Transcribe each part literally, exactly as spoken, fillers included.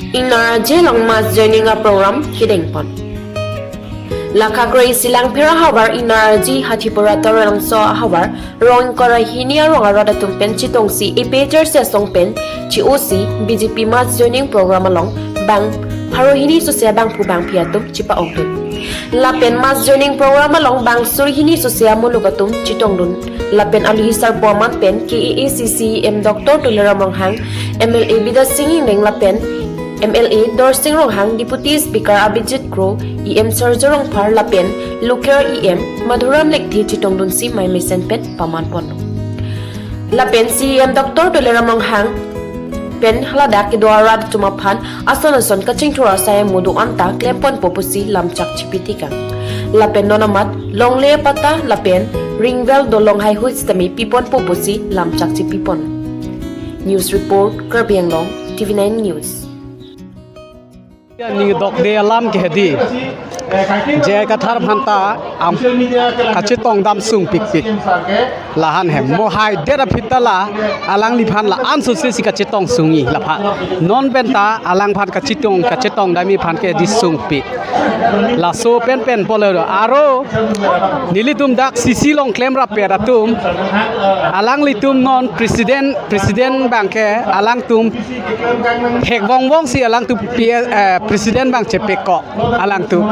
Ingnar Arje along mass joining a-program kedengpon. Lake kre-isi Langpher ahavar Ingnar Arje Hathipura Taralangso ahavar rong ingkoi ra hini arong arat atum pen chetongsi A P H L C asong pen che-osi B J P mass joining program along bang pharo hini sose abangphu bangphi atum chepa-okdun. Lapen mass joining program along bang suri hini sose amuluk atum chetongdun. Lapen aluhi sarpo amat pen K A A C C E M Doctor Tuliram Ronghang, M L A Bidya Sing Engleng lapen M L A Dorsing Ronghang, Deputy Speaker Abhijit Kro, E M Surjya Rongphar lapen Luker E M Madhuram Lekthe chetongdunsi mai mesen pen pamanponlo. Lapen C E M Doctor Tuliram Ronghang pen haladak kedo arat atum aphan ason ason kachingthur asai mudu anta klemponpo pusi lamchak chepitikang. Lapen non amat longle patta lapen ringwell dolong haihui sitame piponpo pusi lamchak chepipon. News report, Karbi Anglong, T V nine News. Ning dokde alam ke hedi. J I Kathar aphanta am kachetongdam sungpikpik. Lahan hem. Mo haidet aphi ta la alangliphan la-an sose si kachetong sungji laphan. Non penta alangphan kachetong, kachetongdamji aphan ke hedi sungpik. Laso penpen pulo aro nelitum dak C C along klemrappet atum. Alanglitum non president, president abangke alangtum hekvongvongsi alangtum P S, eh, president abang chepekok alangtum.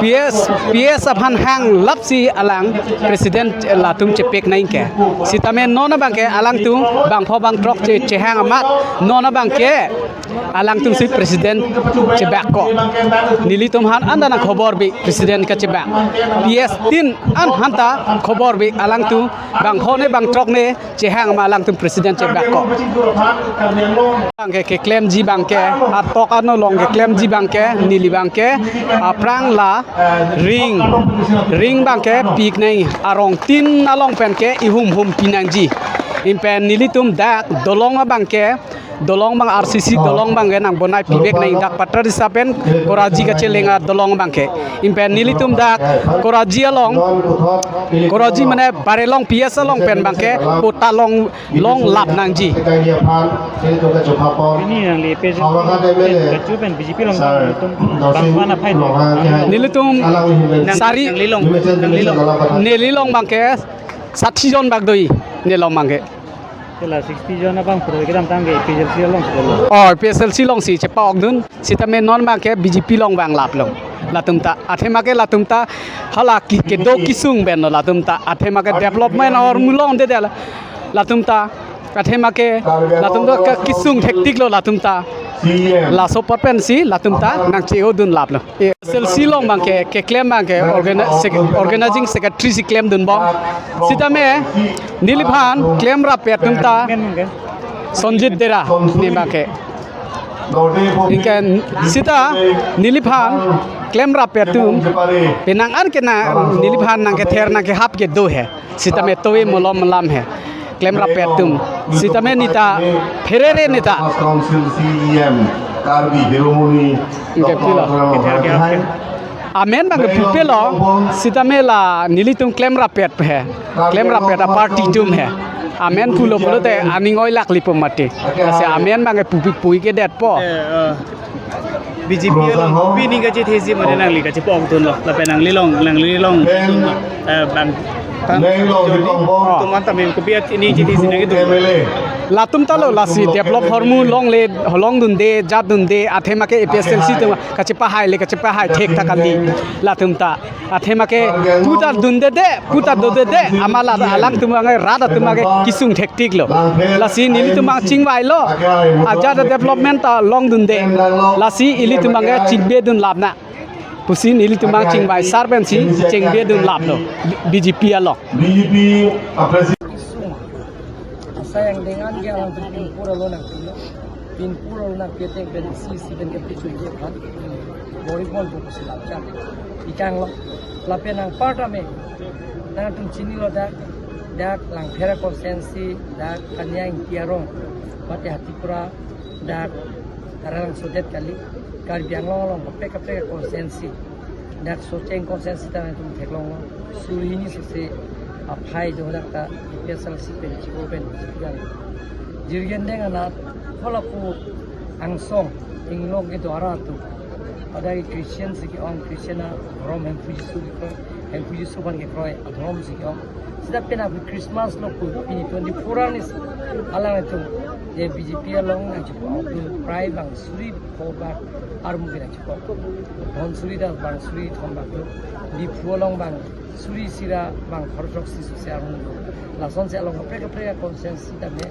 P S, P S aphan hanglapsi alang president latum chepek nangji ke. Sitame non abangke alangtum bangpho bangthrok che, chehang amat non abangke alangtum si president chebak ko. Nelitum aphan anta nangkhobor bi president kachebak. P S tin an aphanta khobor bi alangtum bangpho ne bangthrok ne chehang ma alangtum president chebak ko. Abangke keklemji abangke, atok ano along keklemji abangke, neli abangke, aphrang la ring, ring abangke pik nangji, arong tin along penke ihum hum pinangji. Lapen nelitum dak dolong abangke, dolong abang R C C dolong abangke nangbonai pivek nangji, dak Patharisa pen Koraji kacheleng adolong abangke. Lapen nelitum dak Koraji along, Koraji mane Barelong P S along pen abangke patta long, longlap nangji. Ini nangli P S kachu pen B J P along tum bang mana phai. Nelitum sari, nanglilong, nanglilong. Nelilong abangke sati jon bak do-i, nelilong abangke. Kela sixty jon abang pura kedamtang ke A P H L C along si lo. Oh, A P H L C alongsi chepa-okdun. Sitame non abangke B J P along vanglaplo. Latum ta, athema ke latum ta, hala ke, kedo kesung pen lo latum ta. Athema ke development ahormu longdede la, latum ta. Athema ke, latum ta ke kesung thektik lo latum ta. Laso apot pensi latum ta nangche-odunlaplo. A P H L C along abangke, keklem abangke, organi-, sec-, organizing secretary si klemdunbom. Sitame, neliphan klemrappet atum ta Sonjit Dera ne abangke. Anke sita neliphan klemrappet atum penang an ke na neliphan nangkether nangkehap kedo he. Sitame tovi malom malam he. Klemrappet atum. Sitame neta pherere neta. Council C E M, Karbi Hiromoni, anke Doctor pilo. Tuliram Ronghang. Amen abangke pupe lo, sitame la nelitum klemrappet he. Klemrappet a-party atum he. Amen pulo pulote aning oilak lipo mati. Lasi amen abangke pupi pui kedetpo. Eh, eh. B J P along pi ning kachethesi mane nangli kachepa-okdunlo. Lapen nanglilong, nanglilong, eh, bang, bang, Neng long di tong bong. Tum anta mem kopi at ini chethesi nangkedun. Latum ta lo lasi develop ahormu longle, longdunde, jatdunde, athema ke A P H L C atum kachepahai le, kachepahai thekthak kali latum ta. Athema ke puta dundede, puta dodede, amala alangtum abangke rat atum abangke kesung thektik lo. Lasi nelitum abang chingvailo. Ajat development ta longdunde. Lasi ilitum abangke chingvedunlap nang pusi nelitum abang chingvai sar pensi chingvedunlaplo B J P along. B J P a-president. Asai angdeng an ke alangtum pinpur alo nangpilo. Pinpur alo nangpeteng pen isi isi pen kepichun ke aphan. Boripon buku silap chan. Ikang lo. Lapen anparta me. Nangtum chinilo dak. Dak Langpher constituency, dak Kanya Ingti arong. Mate Hathipura, dak Taralangso det kali. Karbi Anglong along kaprek kaprek constituency. Dak Socheng constituency ta nangtum theklonglo. Suri hini sose aphai do dak ta A P H L C pen chibo pen chibo. Jirgen deng anat, hala pu Angsong, inglong kedo arat atum. Pada Christian si ke-ong, Christian adhorom Hemphu Jisu kekroi, Hemphu Jisu aphan kekroi adhorom si ke-ong. Sita pen aphi Christmas lo pu, pini twenty-four arni si alangtum je B J P along nangchepok atum prai bang suri pho bak armu ke nangchepok. Dhonsuri Das bang suri thom bak do, Diphu along bang suri isi ra bang pharo throksi sose armu do. Lasonsi along kaprek kaprek a-constituency tame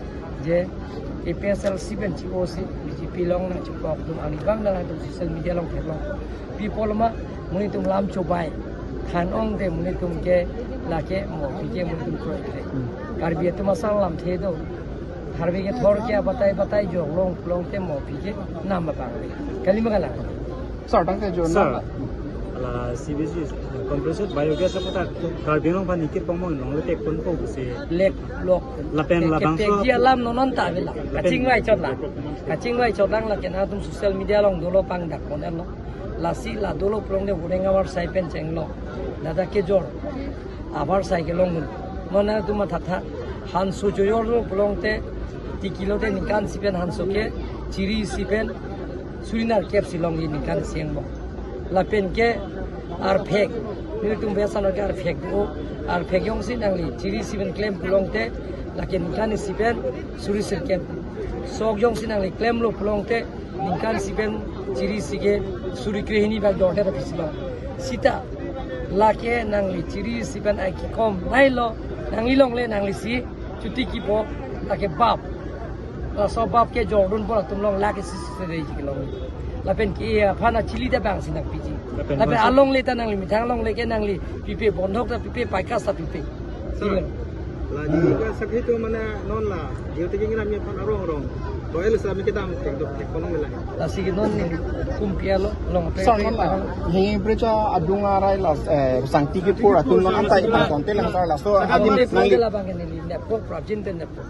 je A P H L C pen chi-o si B J P along nangchepok atum ani bang nangtum social media along theklong. Pi apot ma, monit atum lam chobai than-ong te monit atum ke lake mo aphi ke monit atum kroi kre. Karbi atum asal lamthe do. Karbi kethor ke abatai batai jok long long te mo aphi ke nam abang le. Kali ma kalang. Sir, tangte jo Sir, na. La C B G, compressed biogas aputhak Karbi Anglong aphan ikit pongmong longle tek pon po si. Lek lok. Lapen Ke- labangso ketekji alam non non ta avela. Lapen Kachingvai chot lang. Kachingvai chot lang, lake nangtum social media along dolo pangdak pon-etlo. Lasi la dolo pulote horeng avarsai pen chenglo. Ladak kejor avarsai kelong dun. Non nangtum mathatha. Hanso chojor lo pulote, tiki lote ningkan isi pen hanso ke chiri isi pen suri nerkep si longji ningkan isi angbong. Lapen ke arphek, nelitum besan ke arphek do, arphek jongsi nangli chiri isi pen klem pulote, lake ningkan isi pen suri sirkep. Sok jongsi nangli klemlo pulote, ningkan isi pen chiri isi ke suri krehini bak dordet aphi si long. Sita lake nangli chiri isi pen ai kekom nailo, nangli longle nangli si chuti kipo, lake bap. Laso bap kejor dunpo atum along lake isi isi dei kelong. Lapen ke aphan achili ta bang si nangpiji. Lapen Lapen bangso alongle ta nangli methang longle ke nangli pipe, bondhok ta pipe, paikas ta pipe. Sir, Pilang. La jika sakhi tu mana non la, jika tinggi ngira mi aphan arong arong. Ko el sa mi kedam tek dok tek kono mila. Lasi ke non ni kumpialo long pe. Sir, non la, hini precha adung arai la, eh, sangti kepur atum non anta ipang tonte lang sir, laso adim Ante nangli. Pangke labang ke neli nepo, prajin te nepo.